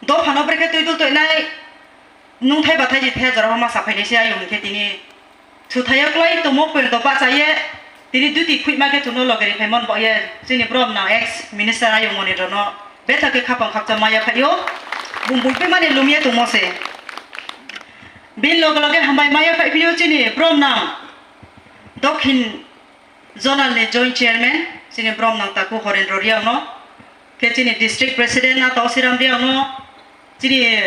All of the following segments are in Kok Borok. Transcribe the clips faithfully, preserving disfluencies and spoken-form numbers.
Dophano brekhe twi dul toinai nungthai bathai ji the jorao ma saphainai se ayung hinkhe tini Thuthaio klai tongmo poyonto bachaye, tini duty khuima khe chwngno loge ri phaimon bo ye, chini borom nang ex minister ayung moni rono betha khe khapang khakcha maya phaio, bung buipi mani lumya tongmo se. Bini loge loge hambai maya phai phio chini borom nang Dokhin zonal ni joint chairman, chini borom nang taku Horendro Riang no, khe chini district president na Tosiram Riang no, chini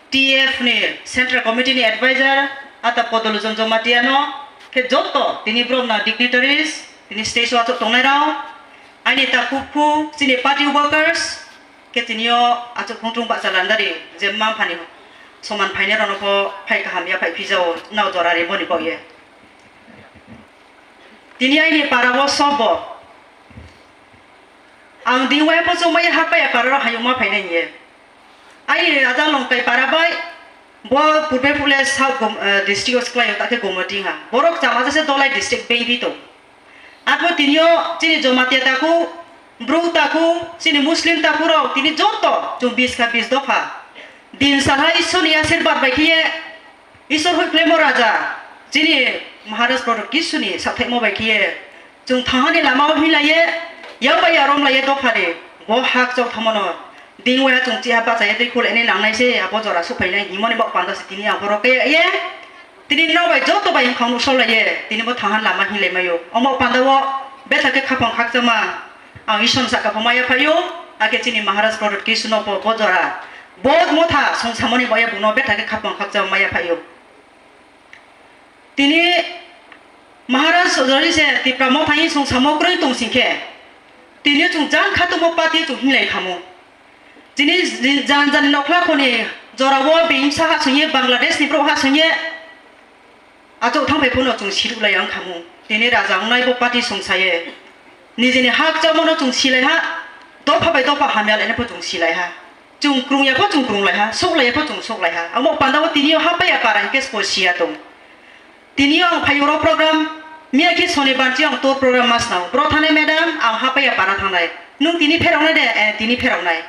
T F ni Central Committee ni Advisor, ata Podolujon Jamatia no, khe joto tini borom na dignitaries, tini stage o achuk tongnai rao, aini takhuk khu, chini party workers, khe tini o achuk khungtung bahcha landari, je mma mpha ni soman phainai rao no pho phai kaham ya phai phijao, nao jora rimoni bo ye. Tini aini para o sobo. Ang dingwai pochomai hapaya para rok hayungma phainai hiye. Aini raja Longkai para bai bo purbe pule South Gom-, eh, district o sklai o takhe Gomoti ha. Borok chama jase Dolai district bengbi tong. Apo tinio chini Jomatia taku, Bru taku, chini Muslim taku rok tini joto chwng bis ka bis dopha. Din salha Isor ni asirbad bai khiye Isor hui khlemo raja, chini Maharaj Pradyot Kisuni sathekmo bai khiye, chwng thangani lama o hinlaiye, yak bai arom laiye dophari, bo hak chok thamono, dingwaya chwng chiha bachaiye twi khuleni nangnai se, abo jora sukphainai himoni bok panda se tini ang borok kaya ye, tini no bai joto bai wngkhang nuksol laiye, tini bo thangani lama hinlai mayo. Omo panda o betha khe khapang khakchama, ang Isor saka pho maya phaio, ake chini Maharaj Pradyot Kisuno pho bo jora. Bo motha songsamani boya buno betha khe khapang khakchama maya phaio. Tini Maharaj Sojori se Tipra motha hi songsamo kwrwi tong sing khe, tini chwng jang khatungmo party chwng hinglai khamu. Tini jan jani nokhla khoni jorao bini bwsa ha songye Bangladesh ni borok ha songye Achuk thangphai phano chwng siruk lai ang khamu. Tini raja wngnai bo party songsaye. Nijini hak chawmano chwng silai ha. Dopha bai dopha hamya lainai pho chwng silai ha. Chwng krung ya pho chwng krung lai ha. Sok lai ya pho chwng sok lai ha. Amo panda o tini o hapaya para hinkhe spo siya tong. Tini o ang phai oro program. Miya khe sonibar chi ang tour program mas nao. Bro thanai madam ang hapaya para thangnai. Nung tini pherok nai de, eh, tini pherok nai.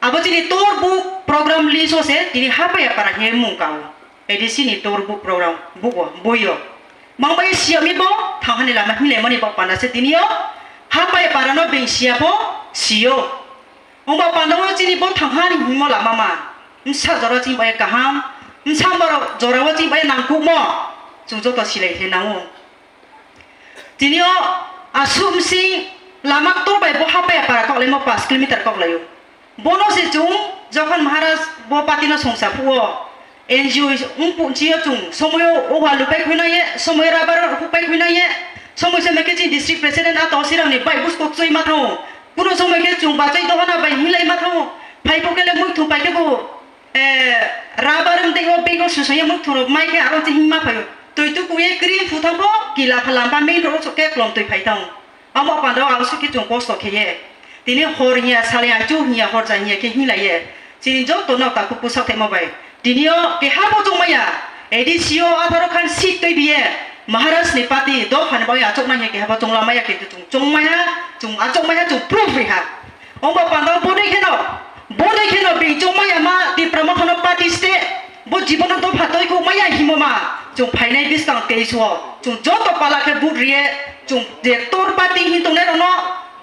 Abo chini tour book program list o se tini hapaya para hinkhe mung kao. A D C ni tour book program book o, boi o. Mang bai siyami bo, thanghani lama hinlaimani bo panda se tini o. Hapaya para no beng siya bo, siyo. Ongba panda o chini bo thanghani himo lama ma. Msa jora chini bai kaham, msa maro jora o chini bai nangkukmo. Chwng joto silai khe nango. Tini o aswk bwsing lama ktor bai bo hapaya para koklaimo pash kilometer koklaio. Bono se chwng jokhon Maharaj bo party no songsa phuo, N G O wng pu-, chio chwng somoio o walu pai khuinai ye, somoio rubber rok pai khuinai ye, somoi se mekhe chini district president a Tosiram ni bai buskok choi ma thango. Kuno somoi khe chwng bachai dohana bai hinlai ma thango. Phai pho kele muitu pai khe bo Eh, rubber wng tei o bego susaye muthung rok mai khe aro se himma phaio. Twi tukuye cream phuthang pho kila phalam ba main road o sok khe klom twi phai tong. Amo panda o ang sukhi chwng kosto kheye. Tini hor hiya, sal hiya, chu hiya, hor ja hiya khe hinlaiye. Chini joto no takhuk pusak thaima bai. Tini o keha bo chwng maya. A D C o atharo khan seat twi biye. Maharaj ni party dopha ni bai achuk nang hiya keha bo chwng lamaya khe chwng chwng maya, chwng achuk maya, chwng proof riha. Ongba panda o bodai kheno, bodai kheno bini chongmaya ma Tipra Mothano party state, bo jibono dopha toi kok maya himo ma, chwng phainai bwskang teis o, chwng joto pala khe vote riye, chwng je tor party hin tongnai rokno,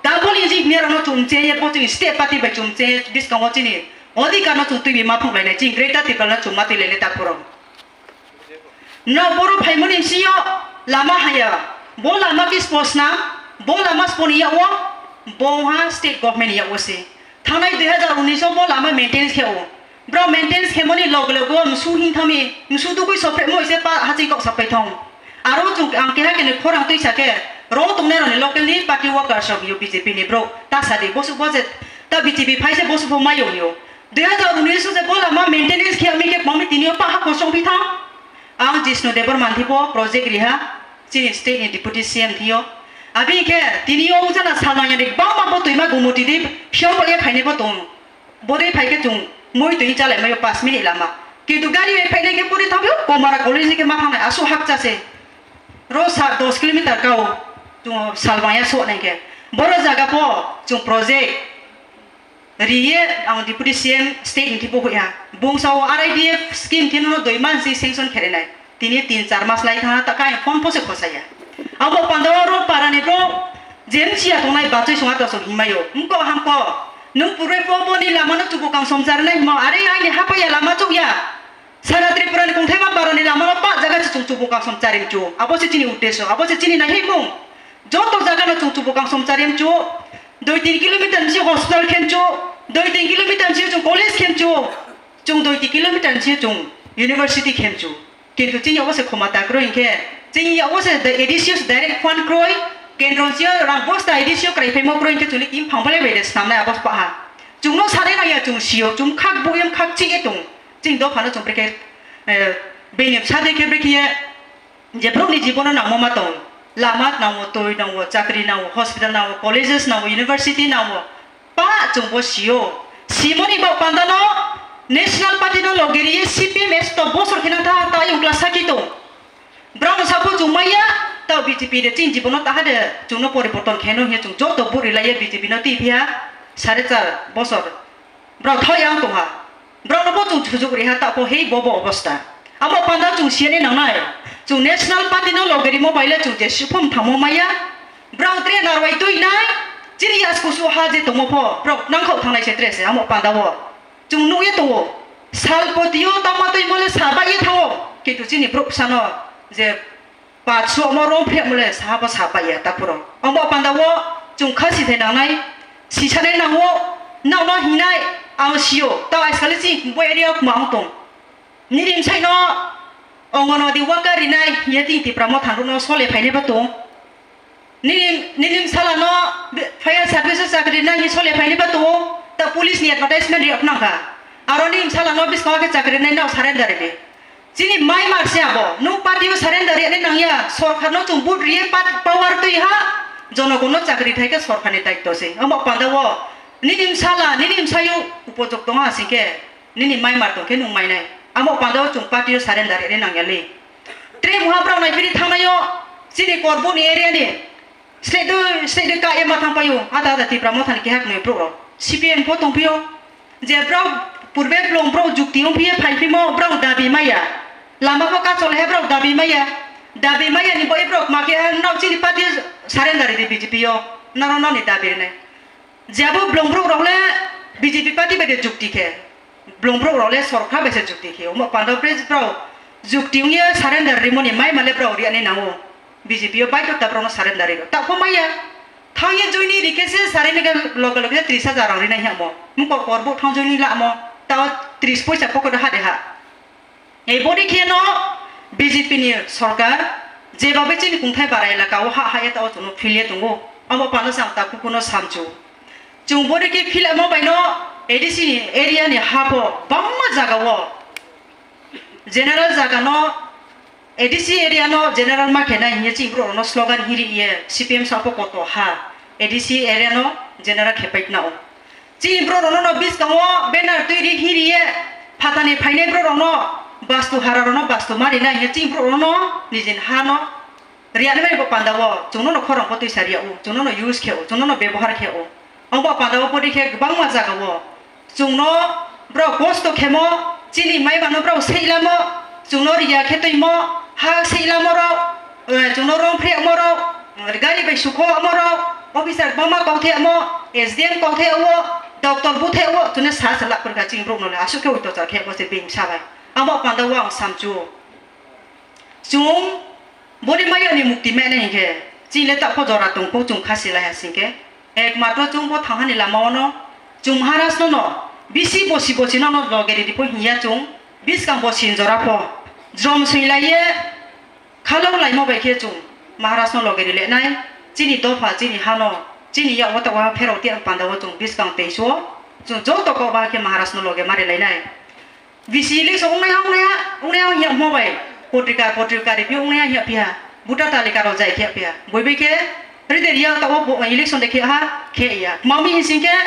double engine hinwi rokno chwng cheye, bo chwng state party bai chwng cheye, bwskango chini odhikar no chwng twiwi ma phunglainai, chini Greater Tipraland no chwng ma twilainai takhorok. No boro phaimani bisingo lama haya, bo lama khe sposna, bo lama sponi yago, bo wngha state government ni yago se. Thangnai dui hazar unis o bo lama maintenance khe o. Bro maintenance khemani log logo msu hing thami, msu dugui sophre moi se pa haching kok sapai thong. Aro chung ang keha kene khorang twi sa khe, ro tongnai roni local ni party workers rok yo B J P ni bro, ta sadi bosu bo je, ta B J P phai se bosu bo mayo yo. Dui hazar unis o je bo lama maintenance khe ami khe kwmami tini o paha kosong phi thang. Ang Jishnu Debbarma thwibo project riha, chini state ni deputy C M thwio. Abi khe tini o ujana salmanya ni bangma bo twima gumuti di phiyo bo ye phainai bo tong. Bodei phai khe chung mui twi chalai mayo pash minute lama. Kintu gari bai phainai khe puri thangphio Komara college ni khe ma thangnai aswk hakcha se. Ro sa dos kilometer kao chung salmanya so nai khe. Boro jaga pho chung project Riye ang Deputy C M state ni thibo hoiha. Bung sao R I D F scheme thino no doi mas si sanction kherenai. Tini tin char mas lai thangna ta kain phone pho se khosaya. Abo panda oro para ni bro jem sia tongnai bachai songa ta so himayo. Mko hamko. Nung purbe po bo ni lama no chubu kang somchar nai himo. Are ai ni hapaya lama chukya. Sara Tripura ni kungthai ma bara ni lama no pa jaga se chung chubu kang somchar imchu. Abo se chini uddesho. Abo se chini nai himung. Joto jaga no chung chubu kang somchar imchu. Doi tin kilometer ni si hospital khemchu. Doi tin kilometer ni si chung college khemchu. Chung doi tin kilometer ni si chung university khemchu. Kintu chini obo se khoma ta kroi hinkhe, chini obo se the A D C o se direct fund kroi, kendro sio rang bosta A D C o krai phaimo kroi hinkhe chuni kim phang bale bai de snamnai abo paha. Chungno sare nang ya chung sio, chung khak bu yam khak chi e tung. Chini dopha no chung prekhe, eh, bini bsa de khe brekhe ye, je borok ni jibono nangmo ma tong. Lama nango, toi nango, chakri nango, hospital nango, colleges nango, university nango. Pa chwngbo sio. Simoni bok pandano National Party no logi riye C P M esto bosor kheno ta ta yung class saki to. Brown sapo chumaya ta B J P de chini jibono ta hade chungno poriborton kheno he chung joto buri laiye B J P no ti phiya sare char bosor. Bro thoi ang tongha. Bro no bo chung sujuk riha ta po hei bobo obosta. Amo panda chung siani nangnai. Chung National Party no logi rimo baile chung je sipom thamo maya. Bro tre narwai tui nai. Chini yas kusu ha je tongmo pho. Bro nangkhok thangnai se tre se amo panda wo. Chung nukye tongo. Sal potio tama tui mole sabai ye thango. Kintu chini bro sano je Patsu omo rong phre mole saha bo sa paiya ta puro. Omo panda wo chung kha si thai nangnai, si sanai nango, nang no hinai, ang sio, tao aiskali chini bo area kuma ang tong. Nini msai no Anganwadi worker rinai, ye tini Tipra Motha no sole phainai ba tong. Nini, nini msala no fire service o chakri rinai, ye sole phainai ba tong. Ta police ni advertisement ri apnang kha. Aro nini msala no biskango khe chakri rinai no surrender ri. Chini mai mar se abo, nung party o surrender riyani nangya, sorkar no chung vote riye pat-, power twi ha, jonogon no chakri thai khe sorkar ni daitto se. Omo panda o, nini msala, nini msayu upojok tongo asing khe, nini mai mar tong khe nung mai nai. Amo panda o chung party o surrender riyani nangya le. Tre muha brao nai bini thangnaio, chini Korbuk ni area ni, Sledoi, sledoi ka ema thang payo, ada ada Tipra Motha ni keha kunui bro rok. C P M pho tong pio. Je bro purbe blong bro jukti ong pio, phai pimo bro dabi maya. Lama pho ka chol he bro dabi maya. Dabi maya ni boi bro ma khe nao chini party surrender di B J P yo. Naro nao ni dabi ne. Jabo blong bro rok le B J P party bai de jukti khe. Blong bro rok le sorkar bai se jukti khe. Omo panda pre bro jukti ong ye surrender rimo ni mai male bro ri ani nango. B J P o baidhota borokno surrender rw. Takhu maya. Thangya joini rikhe se sarini loge loge tris hajar rang rinai hamo. Mukor kor bo thang joini lamo. Tao tris poisa pocket ha de ha. Ei bodi khe no B J P ni sorkar jeba be chini kungthai bara elaka o ha ha ya tao chwngno philya tongo. Amo pano chang takhu kuno samchu. Chwng bodi khe philamo bai no A D C ni area ni ha pho bangma jaga o General jaga no, A D C area no general ma khe nai hiye chini borok no slogan hiri ye C P M sa pho koto ha A D C area no general khe pai na o. Chini borok no no biskango banner twi ri hiri ye phatani phainai borok no bastu hara no bastu mari nai hiye chini borok no nijin ha no Riyani bai bo panda o, chwngno no khorang bo twi sa riya o, chwngno no use khe o, chwngno no bebohar khe o. Ang bo panda o pori khe kwbangma jaga o. Chwngno borok kosto khemo, chini mai mano borok sei lamo, chwngno riya khe twi mo, ha sei lamo rok, eh, chwngno rong phre mo rok, gari bai sukho mo rok, officer bama kok the mo, S D M kok the o, doctor bu the o, chwngno sa sa lak por kha chini borok no le aswk khe oi tochar khe mo se beng sa bai. Ang bo panda o ang samchu. Chwng boni maya ni mukti mene hinkhe, chini le takho jora tongkho chwng khasi lai hasingkhe, ekmatro chwng bo thanghani lama ono chwng Maharaj no no bisi bosi bosi no no loge ridi pho hinya chwng biskang bosi jora pho jrom swi lai ye khalok laimo bai khe chwng Maharaj no loge ri le nai chini dopha chini hano chini yak wata waha pherok tiya panda o chwng biskang tei suo chwng joto kok ba khe Maharaj no loge mari lai nai. Bisi election ongnai ha, ongnai ha, ongnai ha hiya mo bai. Potrika, potrika review ongnai ha hiya piya. Buta talika rok jai khiya piya. Boi bai khe, ride riya ta o bo election de khiya ha, khiya ya. Mami hising khe,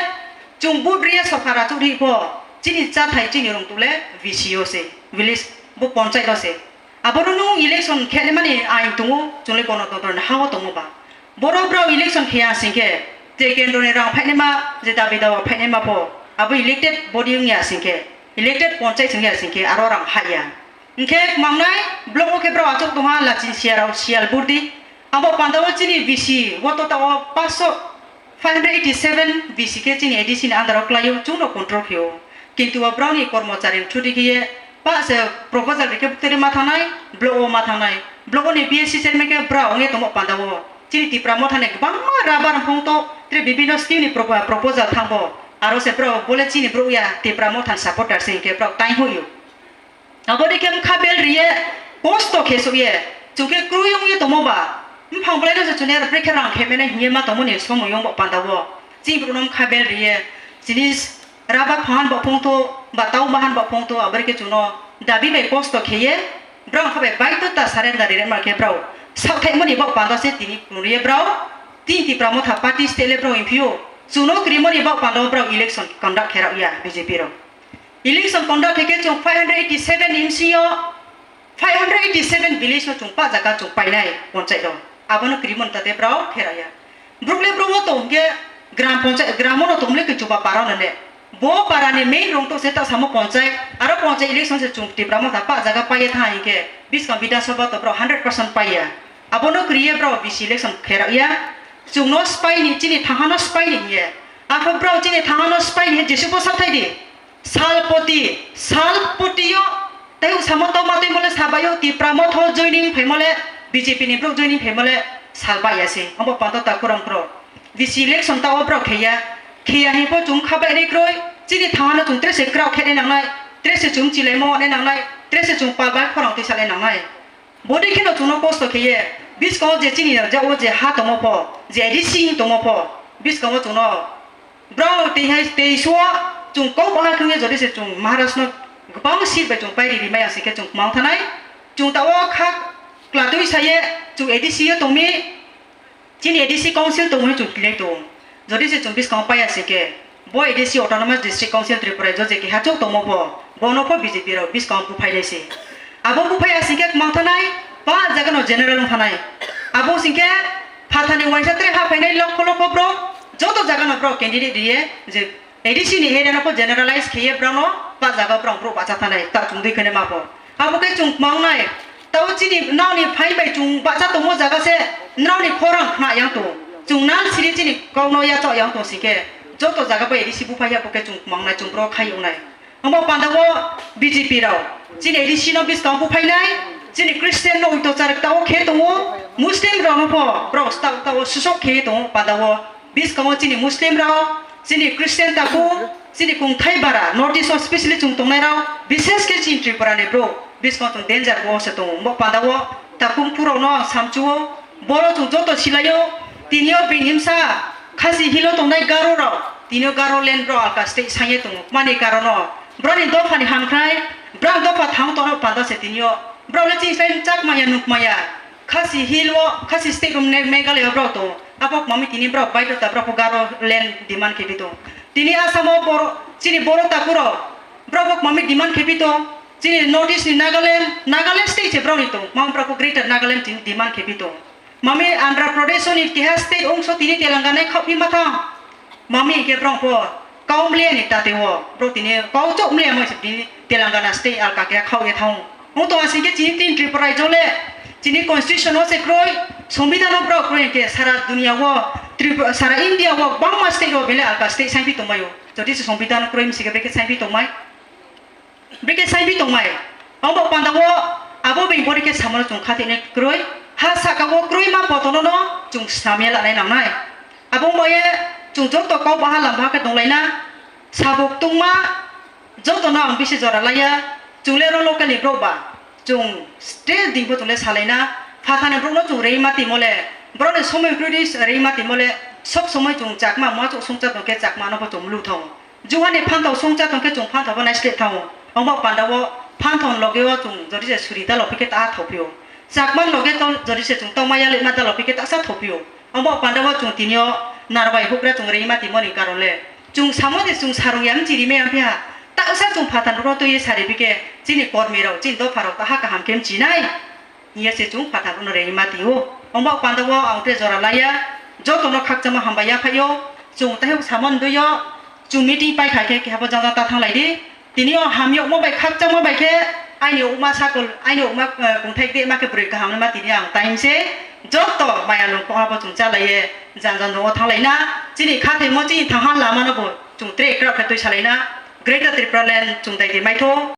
chung vote riya sokha ra churi pho. Chini cha thai chini rong tule V C O se. Village bo ponchai do se. Abono nung election khe mani ain tongo, chungle kono dodor ha o tongo ba. Borok brao election khiya singkhe, je kendro ni rang phainai ma, je dabi dawa phainai ma pho, Abo elected body wngya singkhe, elected ponchai wngya singkhe aro rang haya. Hingkhe mangnai block o khe brao achuk tongha Lachin Siyarao, Siyal Burdi. Abo pandao chini B C o tota o paanch sho, five hundred eighty seven B C khe chini A D C ni under o kwlaio, chwngno control khaio. Kintu o brao ni kormochari ni thudi khe ye pa se proposal rikhe bukteri ma thangnai, block o ma thangnai. Block o ni B S C chairman khe brao wngya tongmo pandao. Chini Tipra Motha ni kwbangma rubber phung to, tre bibino scheme ni propo-, proposal thangbo. Aro se brao bole chini brouh ya Tipra Motha ni supporter se hingkhe brao tai hoyo. Abo dei khe bwkha bel riye kosto khe sokye. Chwng khe kwrwi wngye tongmo ba. Bwphang bwlaino se chwngno aro brekhe rang khe mene hingye ma tongmoni somoi wng bo pandao. Chini brouhno bwkha bel riye. Chini rubber phahan bo phung to, ba tau bahan bo phung to, abo dei khe chwngno dabi bai kosto kheye. Brao kha bai baito ta surrender ri rema khe brao. Sakthaimoni bo panda se tini kunriye brao. Tin Tipra Motha party state le brao himphio. Chwngno krimoni bo panda brao election conduct khe rao ya B J P rao. Election conduct khe khe chwng five hundred eighty seven M C o, five hundred eighty seven village no chwng pa jaga chwng painai ponchai rao. Abono krimon tate brao khe rao ya. Bruk le bruk o tong khe gram ponchai, gram o no tong le khe chuba para no ne. Bo para ni main rong to se ta samo ponchai, aro ponchai election se chwng Tipra Motha pa jaga paiye tha hingkhe biskang Bidhan Sabha to brao hundred percent paiya. Abono kriye brao B C election khe rao ya. Chwngno spy ni chini thangha no spy ni hiye. Apho brao chini thangha no spy ni hiye Jisu bo sakthai di. Salpoti, salpoti yo, tei usamo tongma twi mole sabayo Tipra Motha joining phai mole, B J P ni brouh joining phai mole, salba ya se, obo panto ta kurang kro. B C election ta o brao kheya, kheya hing pho chwng kha bai ri kroi, chini thangano chwng tre se krao khe nai nangnai, tre se chwng chilai mo nai nangnai, tre se chwng pal bai khorang twi sa nai nangnai. Bodi kheno chwngno kosto kheye, biskango je chini jao je ha tongmo pho, je A D C wng tongmo pho, biskango chwngno brao tei hai tei suo chwng kok baha khwngye jodi se chwng Maharaj no kwbang seat bai chwng pairi rimai asike chwng kwmang thanai. Chwng ta o kha klatwi saye chwng A D C o tongmi. Chini A D C council tongmani chwng twi lai tong. Jodi se chwng biskango paiya se khe, bo A D C Autonomous District Council Tripura o je keha chwng tongmo bo, bono pho B J P rok biskango buphai lai se. Abo buphai ya se khe kwmang thanai, pa jaga no general wng thanai. Abo se khe phathani waisa tre ha phainai lokho lokho bro, joto jaga no bro candidate riye je A D C ni area no pho generalize kheye brao no pa jaga brao bro bacha thanai ta chwng dui khene ma pho. Abo khe chwng kwmang nai. Tao chini nrao ni phain bai chwng bahcha tongmo jaga se nrao ni khorang khna yang tong. Chwng nal siri chini kok no yachaoh yang tong si khe joto jaga bai risi buphai ya bo khe chwng kwmang nai chwng bro khai wngnai. Omo panda o B J P rao chini A D C no biskang buphai nai, chini Christian no uito charak tao khe tongo, Muslim rao no pho bro tao tao susok khe tongo panda o. Biskango chini Muslim rao, chini Christian takhuk, chini kungthai bara, North East o specially chwng tongnai rao, bishes khe chini Tripura ni bro, biskango chwng danger bo se tongo. Bo panda o takhuk phurok no ang samchu o, boro chwng joto silai o, tini o bini bwsa Khasi Hill o tongnai Garo rao, tini o Garo land bro alka state sangye tongo. Mani karon o, bro ni dopha ni hamkrai, bro dopha thang tongna panda se tini o, bro le chini slai chak maya nuk maya. Khasi Hill o, Khasi State o, Meghalaya o brao tongo. Abo kwmami tini brao baidota brao pho Garo land demand khe bi tongo. Tini Assam o boro, chini boro takhuk rao, brao pho kwmami demand khe bi tongo. Chini North East ni Nagaland, Nagaland state se brao ni tongo. Mamo brao pho Greater Nagaland tini demand khe bi tongo. Mami Andhra Pradesh o ni keha state ongso tini Telangana khao phi ma thang. Mami hingkhe brao pho kau mliya ni tate o, brao tini kau chok mliya mo se tini Telangana state alka khe khao ye thang. Wng tong asing khe chini tin Tripura rajyo le chini constitution o se kroi, songbidhan o brao kroi hingkhe sara dunia o Tripura, sara India o bangma state o bele alka state sangpi tongmai o. Jodi se songbidhan kroi misi khe beke sangpi tongmai. Beke saibi tongmai. Obo panda o abo bini body khe samano chwng khatinai kwrwi. Ha saka o kwrwi ma potono no chwng samya lanai nangnai. Abo wngbaye chwng joto kok baha lam baha khe tonglaina. Sabuk tungma joto no ang bisi jora laiya. Chwng le oro local ni borok ba. Chwng state ding bo chwng le salaina. Phathani borok no chwng rei ma timo le. Borok ni somoi kwrwi rei ma timo le. Sob somoi chwng chakma muachuk songcha tong khe chakma no bo chwng mlu thong. Juhani phanthao songcha tongkhe chwng phanthao bo naisle thango. Ongbo pandao phanthao loge o chwng jodi se suri da lophi khe ta thopio. Chakma loge to jodi se chwng tongma yale ma da lophi khe ta sa thopio. Ongbo pandao chwng tinio narbai hugra chwng rima timoni karon le. Chwng samo de chwng sarung ya mchiri me amphi ha. Ta sa chwng phathan ro to ye sari bike chini kormi rok, chini dopha rok ta ha kaham khe mchinai. Hiya se chwng phathan ro rima tio. Ongbo pandao ang te jora laya. Joto no khakchangma hambai ya phaio. Chwng tei samon duyo. Chwng meeting paikha khe keha bo jang jang ta thang lai di. Tini o hamyokma bai khakchangma bai khe aini ukma sakol, aini ukma, eh, kungthai de ma khe bwrwi kaham ma tini ang time se joto maya lung kokha bo chwng cha lai ye jang jang o thang lai na. Chini kha thai mo chini thang ha lama no bo chwng tre ekra khe twi sa lai na. Greater Tipraland chwng dai di mai tho.